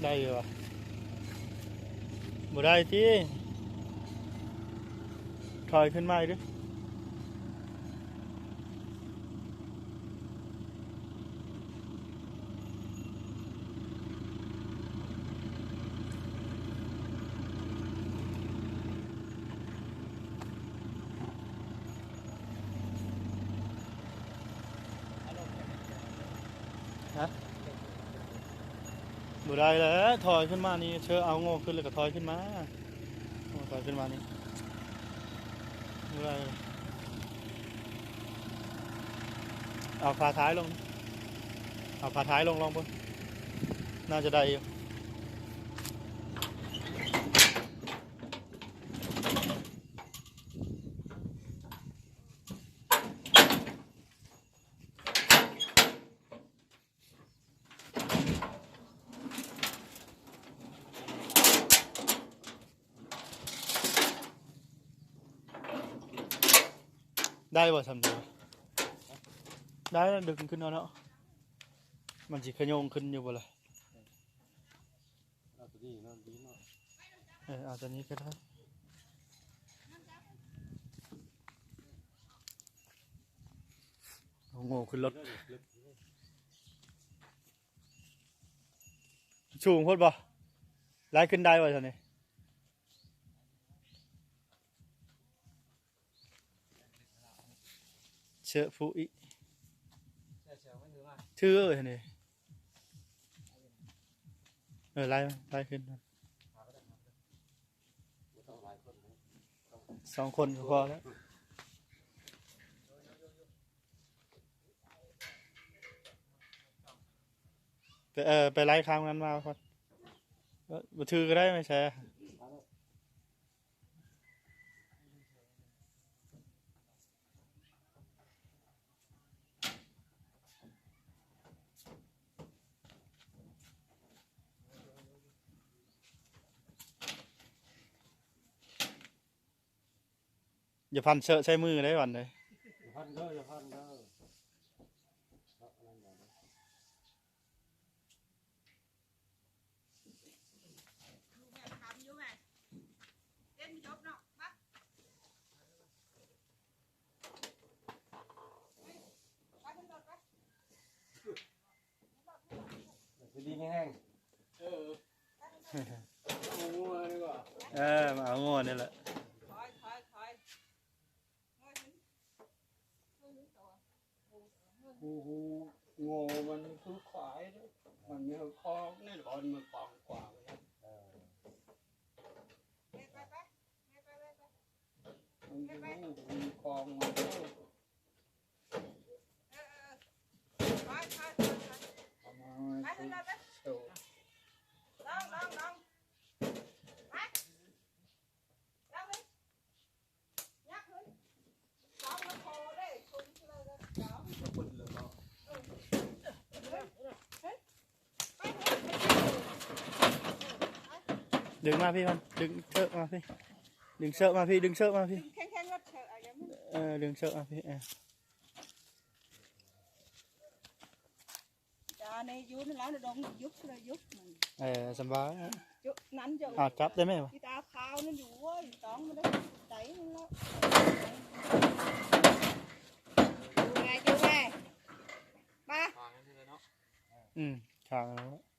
ໄດ້ຢູ່ຫວາ? ບໍ່ໄດ້ຕິ ຖອຍຂຶ້ນມາອີກເດີ້. ຮະ? ບໍ່ໄດ້ແຫຼະ ຖອຍຂຶ້ນມານີ້ ເຊີເອົາງໍຂຶ້ນແລ້ວກໍຖອຍຂຶ້ນມາ ງໍຖອຍຂຶ້ນມານີ້ ບໍ່ໄດ້. ເອົາຝາທ້າຍລົງ ເອົາຝາທ້າຍລົງລອງເບິ່ງ ໜ້າຈະໄດ້ຢູ່. ໄດ້ບໍ່ຊ່ຳນີ້? ໄດ້ແລ້ວ ດຶງຂຶ້ນເອົາເນາະ ມັນຊິຂະໂຍງຂຶ້ນຢູ່ບໍ່ລະ? ເອົາຕົວນີ້ເນາະ ດີເນາະ ເອີ ເອົາຕົວນີ້ກໍໄດ້. ເອົາງໍຂຶ້ນລົດ ສູງໂພດບໍ່? ໄລ່ຂຶ້ນໄດ້ບໍ່ຊັ້ນນີ້? ເຊາະຜູ້ອີກ ຖືເອີຍຫັ້ນເດ ເອີ ໄລ່ ໄລ່ຂຶ້ນ ສອງຄົນກໍພໍແລ້ວ. ໄປ ເອີ ໄປໄລ່ຂ້າງນັ້ນມາກ່ອນ ເອີ ບໍ່ຖືກໍໄດ້ ໄມ້ແຊ. ຢ່າພັນເຊາະໃສ່ມືເດ້ ວັນເດ້. ຢ່າພັນເດີ ຢ່າພັນເດີ. ຢູ່ດີມີແຮງ ເອີ ເອົາງົວດີກວ່າ ເອີ ມາເອົາງົວນີ້ແຫຼະ. ໂອ້ໂຫ ງົວມັນຄືຄວາຍເດ້ ມັນມີຄອກໃນບ່ອນມັນກວ້າງຂວາງເດ້. ເອີ ມັນຢູ່ໃນຄອກມັນເດ້. ເອົາມາໃຫ້ເຂົາ ລອງ ລອງ ລອງ ໄປ ລອງເລີຍ. ດຶງມາພີ້ ມັນດຶງເຊີກມາພີ້ ດຶງເຊີກມາພີ້ ດຶງເຊີກມາພີ້ ແຂງໆ ເອີ ດຶງເຊີກມາພີ້ ເອີ. ຈາໃນຢູ່ນັ້ນລະ ດອງຍຸບເລີຍ ຍຸບ ເອີ ສຳບາຍ ຈຸນັ້ນເຈົ້າ ອ່າ ຈັບໄດ້ແມ່ວະ ອີຕາຂາວນັ້ນຢູ່ ໂອ້ຍ ຕອງມັນໄດ້ໃດນັ້ນລະ ຢູ່ແມ່ ຢູ່ແມ່ ມາ ອືມ ຂ້າງນັ້ນແຫຼະ.